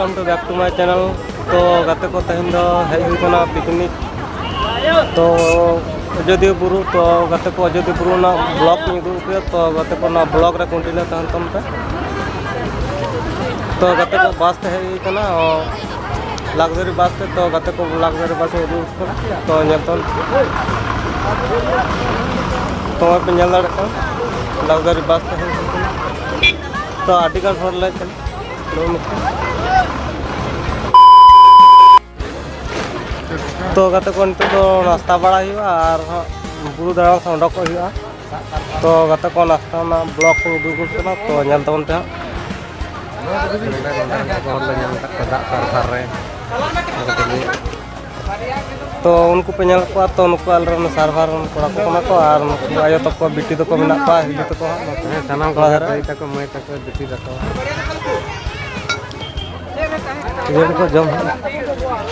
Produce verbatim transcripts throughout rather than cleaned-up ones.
Welcome to back to my channel. ᱛᱚ ᱜᱟᱛᱮ ᱠᱚ, ᱛᱮᱦᱮᱧ ᱫᱚ ᱦᱮᱡ ᱦᱩᱭ ᱠᱟᱱᱟ ᱯᱤᱠᱱᱤᱠ᱾ ᱛᱚ ᱟᱡᱚᱫᱤᱭᱟᱹ ᱵᱩᱨᱩ, ᱛᱚ ᱜᱟᱛᱮ ᱠᱚ, ᱟᱡᱚᱫᱤᱭᱟᱹ ᱵᱩᱨᱩ ᱨᱮᱱᱟᱜ ᱵᱞᱚᱜ ᱤᱧ ᱩᱫᱩᱜ ᱟᱯᱮᱭᱟ᱾ ᱛᱚ ᱜᱟᱛᱮ ᱠᱚ, ᱚᱱᱟ ᱵᱞᱚᱜ ᱨᱮ ᱠᱚᱱᱴᱤᱱᱤᱭᱩ ᱛᱟᱦᱮᱱ ᱛᱟᱵᱚᱱ ᱯᱮ᱾ ᱛᱚ ᱜᱟᱛᱮ ᱠᱚ, ᱵᱟᱥ ᱛᱮ ᱦᱮᱡ ᱦᱩᱭ ᱠᱟᱱᱟ, ᱞᱟᱠᱡᱟᱨᱤ ᱵᱟᱥ ᱛᱮ᱾ ᱛᱚ ᱜᱟᱛᱮ ᱠᱚ, ᱞᱟᱠᱡᱟᱨᱤ ᱵᱟᱥ ᱤᱧ ᱩᱫᱩᱜ ᱟᱯᱮ ᱠᱟᱱᱟ, ᱛᱚ ᱧᱮᱞ ᱛᱟᱵᱚᱱ ᱯᱮ᱾ ᱛᱚ ᱱᱚᱜᱼᱚᱭ ᱯᱮ ᱧᱮᱞ ᱫᱟᱲᱮᱭᱟᱜ ᱠᱟᱱᱟ, ᱞᱟᱠᱡᱟᱨᱤ ᱵᱟᱥ ᱛᱮ ᱦᱮᱡ ᱦᱩᱭ ᱠᱟᱱᱟ᱾ ᱛᱚ ᱟᱹᱰᱤ ᱜᱟᱱ ᱦᱚᱲ ᱞᱮ ᱦᱮᱡ ᱠᱟᱱᱟ᱾ ᱛᱚ ᱜᱟᱛᱮ ᱠᱚ, ᱱᱤᱛᱚᱜ ᱫᱚ ᱱᱟᱥᱛᱟ ᱵᱟᱲᱟ ᱦᱩᱭᱩᱜᱼᱟ ᱟᱨ ᱦᱟᱸᱜ ᱵᱩᱨᱩ ᱫᱟᱬᱟᱱ ᱥᱮᱫ ᱚᱰᱚᱠᱚᱜ ᱦᱩᱭᱩᱜᱼᱟ᱾ ᱛᱚ ᱜᱟᱛᱮ ᱠᱚ, ᱱᱟᱥᱛᱟ ᱨᱮᱱᱟᱜ ᱵᱞᱚᱜ ᱠᱚ ᱩᱫᱩᱜ ᱟᱵᱚᱱ ᱠᱟᱱᱟ, ᱛᱚ ᱧᱮᱞ ᱛᱟᱵᱚᱱ ᱯᱮ ᱦᱟᱸᱜ᱾ ᱱᱚᱰᱮ ᱦᱚᱲ ᱞᱮ ᱧᱟᱢ ᱟᱠᱟᱫ ᱠᱚᱣᱟ ᱫᱟᱜ ᱥᱟᱨᱵᱷᱟᱨ ᱨᱮ᱾ ᱛᱚ ᱩᱱᱠᱩ ᱯᱮ ᱧᱮᱞ ᱠᱚᱣᱟ, ᱛᱚ ᱱᱩᱠᱩ ᱟᱞᱮ ᱨᱮᱱ ᱥᱟᱨᱵᱷᱟᱨ ᱨᱮᱱ ᱠᱚᱲᱟ ᱠᱚ ᱠᱟᱱᱟ ᱠᱚ, ᱟᱨ ᱱᱩᱠᱩ ᱟᱭᱳ ᱛᱟᱠᱚ, ᱵᱤᱴᱤ ᱛᱟᱠᱚ ᱢᱮᱱᱟᱜ ᱠᱚᱣᱟ, ᱦᱤᱞᱤ ᱛᱟᱠᱚ ᱦᱟᱸᱜ ᱱᱚᱛᱮ᱾ ᱦᱮᱸ, ᱥᱟᱱᱟᱢ ᱱᱚᱣᱟ ᱠᱚᱜᱮ ᱫᱷᱟᱨᱮ᱾ ᱫᱟᱹᱭ ᱛᱟᱠᱚ, ᱢᱟᱹᱭ ᱛᱟᱠᱚ, ᱵᱤᱴᱤ ᱛᱟᱠᱚ᱾ ᱠᱷᱟᱹᱡᱟᱹᱲᱤ ᱠᱚ ᱡᱚᱢ ᱦᱩᱭᱩᱜᱼᱟ᱾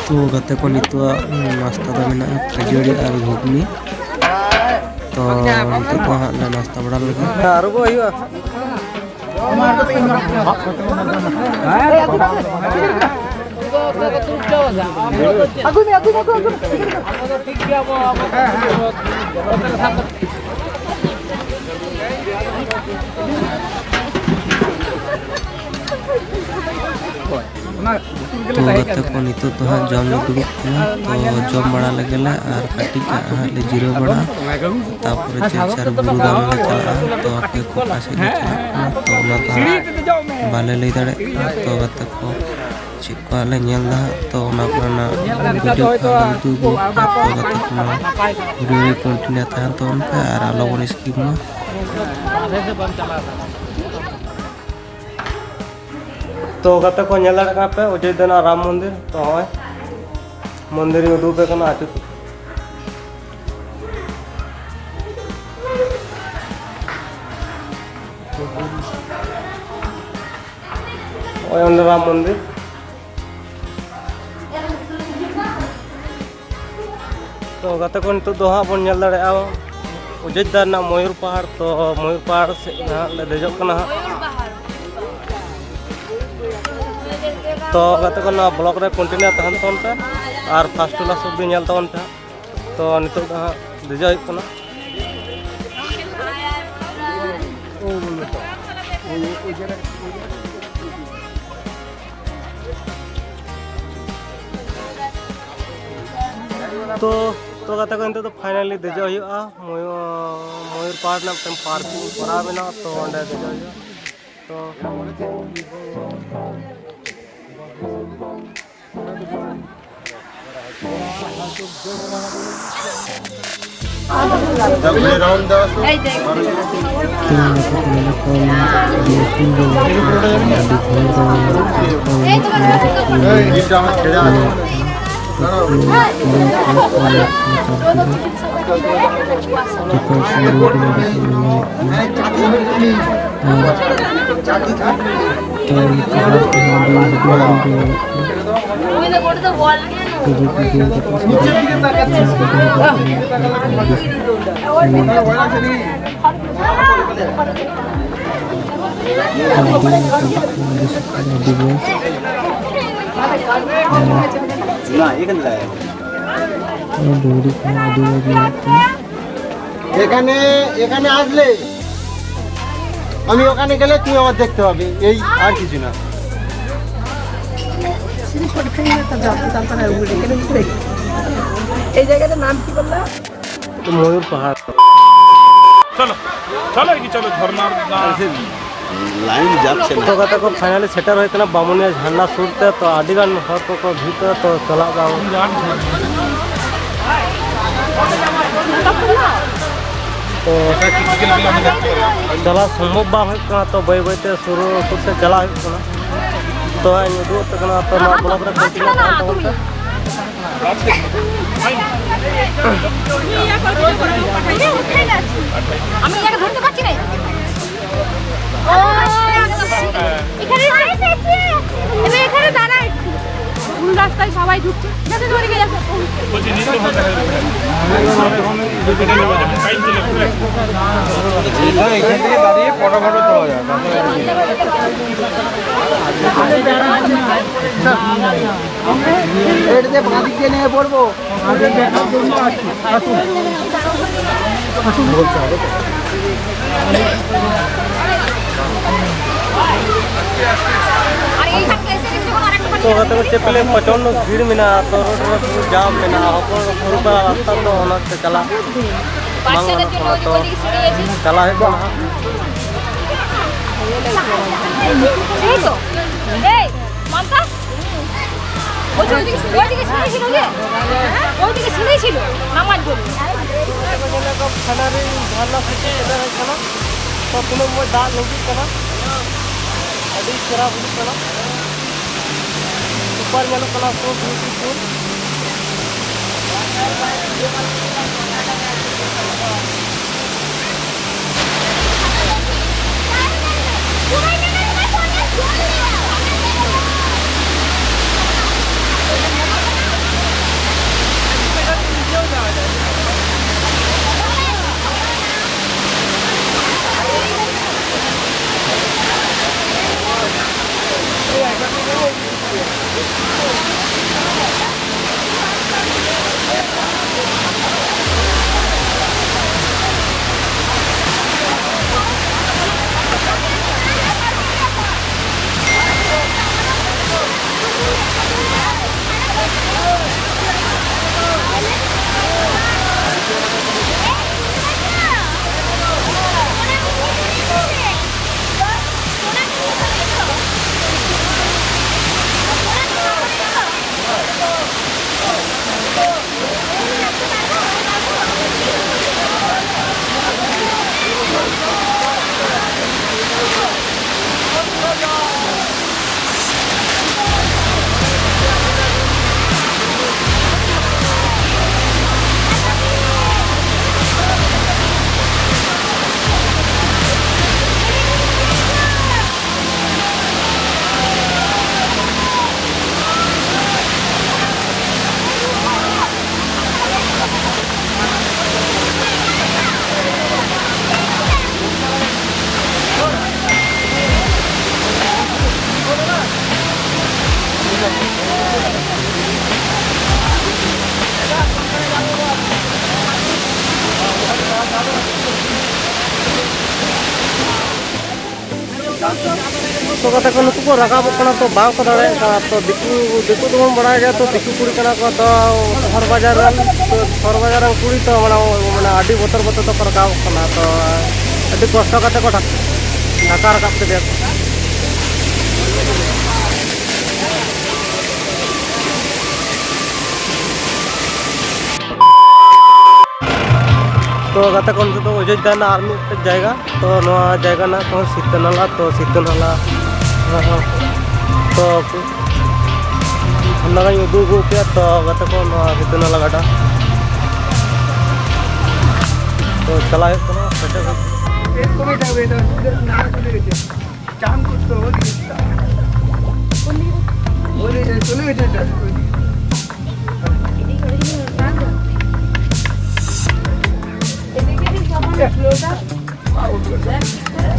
ᱛᱚ ᱜᱟᱛᱮ ᱠᱚ, ᱱᱤᱛᱚᱜ ᱱᱟᱥᱛᱟ ᱫᱚ ᱢᱮᱱᱟᱜᱼᱟ ᱠᱷᱟᱹᱡᱟᱹᱲᱤ ᱟᱨ ᱜᱷᱩᱜᱽᱱᱤ᱾ ᱛᱚ ᱱᱤᱛᱚᱜ ᱫᱚ ᱦᱟᱸᱜ ᱞᱮ ᱱᱟᱥᱛᱟ ᱵᱟᱲᱟ ᱞᱮᱜᱮ᱾ ᱦᱮᱸ, ᱟᱹᱨᱩᱵᱚᱜ ᱦᱩᱭᱩᱜᱼᱟ᱾ ᱛᱚ ᱜᱟᱛᱮ ᱠᱚ, ᱱᱤᱛᱚᱜ ᱫᱚ ᱦᱟᱸᱜ ᱡᱚᱢ ᱞᱮ ᱫᱩᱲᱩᱵ ᱠᱟᱱᱟ᱾ ᱛᱚ ᱡᱚᱢ ᱵᱟᱲᱟ ᱞᱮᱜᱮ ᱞᱮ ᱟᱨ ᱠᱟᱹᱴᱤᱡ ᱦᱟᱸᱜ ᱞᱮ ᱡᱤᱨᱟᱹᱣ ᱵᱟᱲᱟᱜᱼᱟ᱾ ᱛᱟᱯᱚᱨᱮ ᱪᱮᱫ ᱪᱟᱨ ᱵᱩᱨᱩ ᱫᱟᱬᱟᱱ ᱞᱮ ᱪᱟᱞᱟᱜᱼᱟ᱾ ᱛᱚ ᱟᱯᱮ ᱠᱚ ᱚᱠᱟ ᱥᱮᱫ ᱞᱮ ᱪᱟᱞᱟᱜ ᱠᱟᱱᱟ, ᱛᱚ ᱚᱱᱟ ᱫᱚ ᱦᱟᱸᱜ ᱵᱟᱞᱮ ᱞᱟᱹᱭ ᱫᱟᱲᱮᱭᱟᱜ ᱠᱟᱱᱟ᱾ ᱛᱚ ᱜᱟᱛᱮ ᱠᱚ, ᱪᱮᱫ ᱠᱚ ᱦᱟᱸᱜ ᱞᱮ ᱧᱮᱞ ᱮᱫᱟ ᱦᱟᱸᱜ, ᱛᱚ ᱚᱱᱟ ᱠᱚᱨᱮᱱᱟᱜ ᱵᱷᱤᱰᱤᱭᱳ ᱠᱚ ᱦᱟᱸᱜ ᱞᱮ ᱩᱫᱩᱜ ᱟᱹᱜᱩ ᱟᱯᱮᱭᱟ᱾ ᱛᱚ ᱜᱟᱛᱮ ᱠᱚ, ᱱᱚᱣᱟ ᱵᱷᱤᱰᱤᱭᱳ ᱨᱮ ᱠᱚᱱᱴᱤᱱᱤᱭᱩ ᱛᱟᱦᱮᱱ ᱛᱟᱵᱚᱱ ᱯᱮ ᱟᱨ ᱟᱞᱚ ᱵᱚᱱ ᱥᱠᱤᱯ ᱢᱟ᱾ ᱛᱚ ᱜᱟᱛᱮ ᱠᱚ, ᱧᱮᱞ ᱫᱟᱲᱮᱭᱟᱜ ᱠᱟᱱᱟ ᱯᱮ ᱚᱡᱳᱫᱽᱫᱷᱟ ᱨᱮᱱᱟᱜ ᱨᱟᱢ ᱢᱚᱱᱫᱤᱨ᱾ ᱛᱚ ᱱᱚᱜᱼᱚᱭ ᱢᱚᱱᱫᱤᱨ ᱤᱧ ᱩᱫᱩᱜ ᱟᱯᱮ ᱠᱟᱱᱟ, ᱟᱹᱪᱩᱨ᱾ ᱱᱚᱜᱼᱚᱭ ᱚᱸᱰᱮ ᱨᱟᱢ ᱢᱚᱱᱫᱤᱨ᱾ ᱛᱚ ᱜᱟᱛᱮ ᱠᱚ, ᱱᱤᱛᱚᱜ ᱫᱚ ᱦᱟᱸᱜ ᱵᱚᱱ ᱧᱮᱞ ᱫᱟᱲᱮᱭᱟᱜᱼᱟ ᱚᱡᱳᱫᱽᱫᱷᱟ ᱨᱮᱱᱟᱜ ᱢᱚᱭᱩᱨ ᱯᱟᱦᱟᱲ᱾ ᱛᱚ ᱢᱚᱭᱩᱨ ᱯᱟᱦᱟᱲ ᱥᱮᱫ ᱦᱟᱸᱜ ᱞᱮ ᱫᱮᱡᱚᱜ ᱠᱟᱱᱟ ᱦᱟᱸᱜ᱾ ᱛᱚ ᱜᱟᱛᱮ ᱠᱚ, ᱱᱚᱣᱟ ᱵᱞᱚᱜ ᱨᱮ ᱠᱚᱱᱴᱤᱱᱤᱭᱩ ᱛᱟᱦᱮᱱ ᱛᱟᱵᱚᱱ ᱯᱮ ᱟᱨ ᱯᱷᱟᱥᱴ ᱴᱩ ᱞᱟᱥᱴ ᱚᱵᱫᱤ ᱧᱮᱞ ᱛᱟᱵᱚᱱ ᱯᱮ ᱦᱟᱸᱜ᱾ ᱛᱚ ᱱᱤᱛᱚᱜ ᱫᱚ ᱦᱟᱸᱜ ᱫᱮᱡᱚᱜ ᱦᱩᱭᱩᱜ ᱠᱟᱱᱟ᱾ ᱛᱚ ᱛᱚ ᱜᱟᱛᱮ ᱠᱚ, ᱱᱤᱛᱚᱜ ᱫᱚ ᱯᱷᱟᱭᱱᱟᱞᱤ ᱫᱮᱡᱚᱜ ᱦᱩᱭᱩᱜᱼᱟ᱾ ᱢᱚᱭᱩᱨ ᱢᱚᱭᱩᱨ ᱯᱟᱦᱟᱲ ᱨᱮᱱᱟᱜ ᱢᱤᱫᱴᱮᱱ ᱯᱟᱨᱠᱤᱝ ᱠᱚᱨᱟᱣ ᱢᱮᱱᱟᱜᱼᱟ, ᱛᱚ ᱚᱸᱰᱮ ᱫᱮᱡᱚᱜ ᱦᱩᱭᱩᱜᱼᱟ᱾ ᱛᱚ এখানে এখানে আসলে আমি ওখানে গেলে তুই আমার দেখতে পাবি, এই আর কিছু না। এই জায়গাটার নাম কি বললাম? ময়ূর পাহাড়। চলো, চলো, এগিয়ে চলো, ঝর্ণার না। লাইন যাচ্ছে না। তো ᱜᱟᱛᱮ ᱠᱚ, ᱯᱷᱟᱭᱱᱟᱞᱤ ᱥᱮᱴᱮᱨ ᱦᱩᱭ ᱠᱟᱱᱟ ᱵᱟᱢᱩᱱᱤᱭᱟ ᱡᱷᱟᱨᱱᱟ ᱥᱩᱨ ᱛᱮ᱾ ᱛᱚ ᱟᱹᱰᱤ ᱜᱟᱱ ᱦᱚᱲ ᱠᱚᱠᱚ ᱵᱷᱤᱲ ᱠᱟᱱᱟ, ᱛᱚ ᱪᱟᱞᱟᱜ ᱵᱟᱝ᱾ ᱛᱚ ᱪᱟᱞᱟᱣ ᱥᱚᱢᱵᱷᱚᱵ ᱵᱟᱝ ᱦᱩᱭᱩᱜ ᱠᱟᱱᱟ, ᱛᱚ ᱵᱟᱹᱭ ᱵᱟᱹᱭ ᱛᱮ ᱥᱩᱨ ᱥᱩᱨ ᱛᱮ ᱪᱟᱞᱟᱜ ᱦᱩᱭᱩᱜ ᱠᱟᱱᱟ᱾ ᱛᱚ ᱤᱧ ᱩᱫᱩᱜ ᱟᱯᱮ ᱠᱟᱱᱟ, ᱛᱚ ᱱᱚᱣᱟ ᱵᱞᱚᱜ ᱨᱮ ᱠᱚᱱᱴᱤᱱᱤᱭᱩ ᱛᱟᱦᱮᱱ ᱛᱟᱵᱚᱱ ᱯᱮ᱾ আমি ইয়াকে ধরতে পারছি না। ও, এখানে, এবার এখানে দাঁড়া একটু। ভুল রাস্তায় সবাই ঢুকছে। যাতে ধরে গেছে। এখান থেকে দাঁড়িয়ে ফটো ফটো তোলা যায়। পেট দিয়ে বাঁ দিক দিয়ে নেমে পড়বো। ᱛᱚ ᱜᱟᱛᱮ ᱠᱚ, ᱪᱮᱫ ᱯᱮ ᱞᱟᱹᱭᱟ, ᱯᱨᱚᱪᱚᱱᱰ ᱵᱷᱤᱲ ᱢᱮᱱᱟᱜᱼᱟ, ᱛᱚ ᱨᱳᱰ ᱨᱮ ᱯᱩᱨᱟᱹ ᱡᱟᱢ ᱢᱮᱱᱟᱜᱼᱟ, ᱦᱚᱯᱚᱱ ᱦᱚᱯᱚᱱ ᱨᱟᱥᱛᱟ ᱛᱚ ᱚᱱᱟᱛᱮ ᱪᱟᱞᱟᱜ ᱵᱟᱝ ᱜᱟᱱᱚᱜ ᱠᱟᱱᱟ᱾ ᱛᱚ ᱪᱟᱞᱟᱜ ᱦᱩᱭᱩᱜ ᱠᱟᱱᱟ ᱦᱟᱸᱜ᱾ এই তো, এই, মান্তা, ওই যে ওইদিকে, ওইদিকে সিঁড়ি ছিল যে? ওইদিকে সিঁড়ি ছিল, নামার জন্য। ᱛᱚ ᱛᱤᱱᱟᱹᱜ ᱢᱚᱡᱽ ᱫᱟᱜ ᱞᱤᱸᱡᱤᱜ ᱠᱟᱱᱟ, ᱟᱹᱰᱤ ᱪᱮᱦᱨᱟ ᱵᱩᱡᱷᱟᱹᱜ ᱠᱟᱱᱟ᱾ ᱥᱩᱯᱟᱨ ᱧᱮᱞᱚᱜ ᱠᱟᱱᱟ, so beautiful᱾ ᱛᱚ ᱜᱟᱛᱮ ᱠᱚ, ᱱᱩᱠᱩ ᱠᱚ ᱨᱟᱠᱟᱵᱚᱜ ᱠᱟᱱᱟ, ᱛᱚ ᱵᱟᱝ ᱠᱚ ᱫᱟᱲᱮᱭᱟᱜ ᱠᱟᱱᱟ᱾ ᱛᱚ ᱫᱤᱠᱩ, ᱫᱤᱠᱩ ᱫᱚᱵᱚᱱ ᱵᱟᱲᱟᱭ ᱜᱮᱭᱟ, ᱛᱚ ᱫᱤᱠᱩ ᱠᱩᱲᱤ ᱠᱟᱱᱟ ᱠᱚ, ᱛᱚ ᱥᱚᱦᱚᱨ ᱵᱟᱡᱟᱨ ᱨᱮᱱ, ᱛᱚ ᱥᱚᱦᱚᱨ ᱵᱟᱡᱟᱨ ᱨᱮᱱ ᱠᱩᱲᱤ ᱛᱚ ᱢᱟᱱᱮ, ᱢᱟᱱᱮ ᱟᱹᱰᱤ ᱵᱚᱛᱚᱨ ᱵᱚᱛᱚᱨ ᱛᱮᱠᱚ ᱨᱟᱠᱟᱵᱚᱜ ᱠᱟᱱᱟ᱾ ᱛᱚ ᱟᱹᱰᱤ ᱠᱚᱥᱴᱚ ᱠᱟᱛᱮ ᱠᱚ ᱰᱷᱟᱠ-, ᱰᱷᱟᱠᱟ ᱨᱟᱠᱟᱵ ᱠᱮᱫᱮᱭᱟ ᱠᱚ᱾ ᱛᱚ ᱜᱟᱛᱮ ᱠᱚ, ᱱᱤᱛᱚᱜ ᱫᱚ ᱚᱡᱳᱫᱽᱫᱷᱟ ᱨᱮᱱᱟᱜ ᱟᱨ ᱢᱤᱫᱴᱮᱡ ᱡᱟᱭᱜᱟ, ᱛᱚ ᱱᱚᱣᱟ ᱡᱟᱭᱜᱟ ᱨᱮᱱᱟᱜ ᱠᱚ ᱥᱤᱛᱟᱹ ᱱᱟᱞᱟ, ᱛᱚ ᱥᱤᱛᱟᱹ ᱱᱟᱞᱟ, ᱦᱮᱸ, ᱦᱮᱸ᱾ ᱛᱚ ᱚᱱᱟᱜᱤᱧ ᱩᱫᱩᱜ ᱟᱹᱜᱩ ᱯᱮᱭᱟ᱾ ᱛᱚ ᱜᱟᱛᱮ ᱠᱚ, ᱱᱚᱣᱟ ᱥᱤᱛᱟᱹ ᱱᱟᱞᱟ ᱜᱟᱰᱟ, ᱛᱚ ᱪᱟᱞᱟᱜ ᱦᱩᱭᱩᱜ ᱠᱟᱱᱟ, ᱥᱮᱴᱮᱨ ᱦᱩᱭᱩᱜ ᱠᱟᱱᱟ। চান করতে হবে, এটা চান করতে হবে। ওই যে চলে গেছে এটা।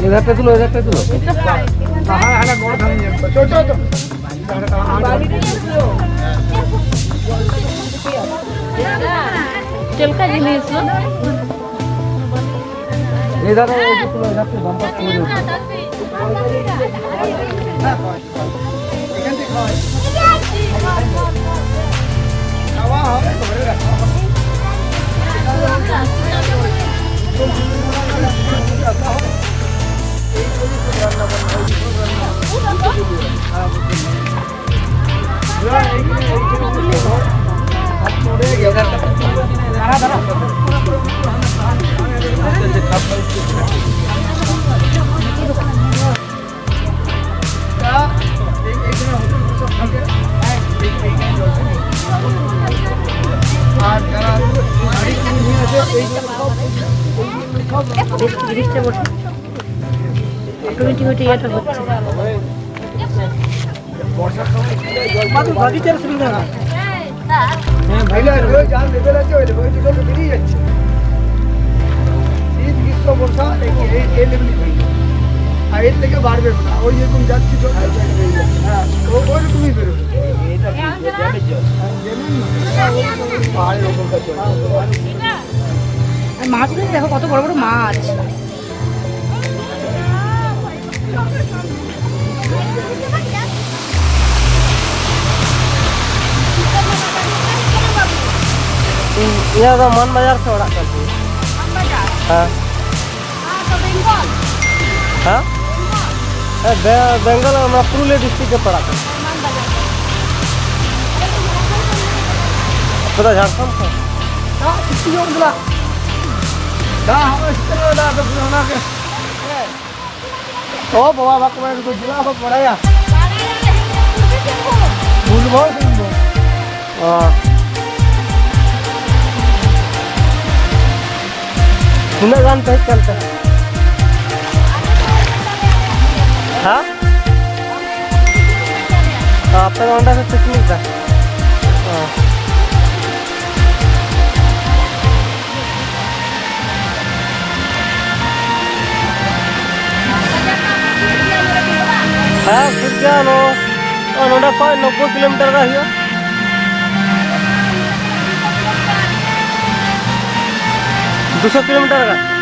এধারটা তুলো, এধারটা তুলো। हाँ, हाँ, हाँ, गोड़ खाने जाए। चलो, चलो, चलो। ᱪᱮᱫ ᱞᱮᱠᱟ ᱡᱤᱱᱤᱥ? এধারে, এধারটা তুলো, এধারটা বাম্পার তুলো। আর যারা শাড়ি কিনে নিয়ে আসে, এই সব, সব জিনিসটা বসে। অটোমেটিক ইয়েটা হচ্ছে। বর্ষার সময় কি হয়, জল বাদু বাগিচার সুবিধা হয়। হ্যাঁ, এই যে ওই যার লেভেল আছে, ওই লেভেল থেকে জল বেরিয়ে যাচ্ছে। শীত, গ্রীষ্ম, বর্ষা, এই, এই, এই লেভেলই থাকে। আর এর থেকে বাড়বে না। ওই যেরকম যাচ্ছে জল, হ্যাঁ, ও ওইরকমই বেরোবে। আর মাছগুলো দেখো, কত বড় বড় মাছ। ᱟᱫᱚ ᱢᱟᱱ ᱵᱟᱡᱟᱨ ᱥᱮ ᱚᱲᱟᱜ ᱠᱟᱱ ᱛᱤᱧᱟ᱾ ᱦᱮᱸ᱾ ᱦᱮᱸ? ᱦᱮᱸ, ᱵᱮ-, ᱵᱮᱝᱜᱚᱞ, ᱚᱱᱟ ᱯᱩᱨᱩᱞᱤᱭᱟᱹ ᱰᱤᱥᱴᱨᱤᱠᱴ ᱜᱮ ᱯᱟᱲᱟᱜ ᱠᱟᱱᱟ᱾ ᱟᱯᱮ ᱫᱚ ᱡᱷᱟᱲᱠᱷᱚᱸᱰ ᱠᱷᱚᱱ? ᱫᱟᱜ ᱥᱤᱛᱩᱝ ᱧᱚᱜ ᱠᱟᱱᱟ᱾ ᱫᱟᱜ ᱦᱚᱸᱜᱼᱚᱭ ᱥᱤᱛᱩᱝ ᱠᱟᱱᱟ, ᱫᱟᱜ ᱫᱚ ᱚᱱᱟ ᱜᱮ᱾ ᱚ ᱵᱟᱵᱟ, ᱵᱟᱠᱚ ᱵᱟᱲᱟᱭᱟ, ᱡᱮᱞᱟ ᱵᱟᱠᱚ ᱵᱟᱲᱟᱭᱟ᱾ ᱯᱩᱨᱵᱚ ᱥᱤᱝᱵᱷᱩᱢ᱾ ᱚ᱾ ᱛᱤᱱᱟᱹᱜ ᱜᱟᱱ ᱯᱮ ᱦᱮᱡ ᱠᱟᱱ ᱛᱮ? ᱦᱮᱸ? ᱟᱯᱮ ᱫᱚ ᱚᱸᱰᱮ ᱯᱮ ᱯᱤᱠᱱᱤᱠ ᱫᱟ? ᱚ᱾ ᱦᱮᱸ, ᱥᱩᱨ ᱜᱮᱭᱟ, ᱱᱚ-, ᱱᱚᱰᱮ ᱠᱷᱚᱡ ᱱᱚᱵᱵᱳᱭ ᱠᱤᱞᱳᱢᱤᱴᱟᱨ ᱜᱟᱱ ᱦᱩᱭᱩᱜᱼᱟ᱾ ᱫᱩᱥᱚ ᱠᱤᱞᱳᱢᱤᱴᱟᱨ ᱜᱟᱱ᱾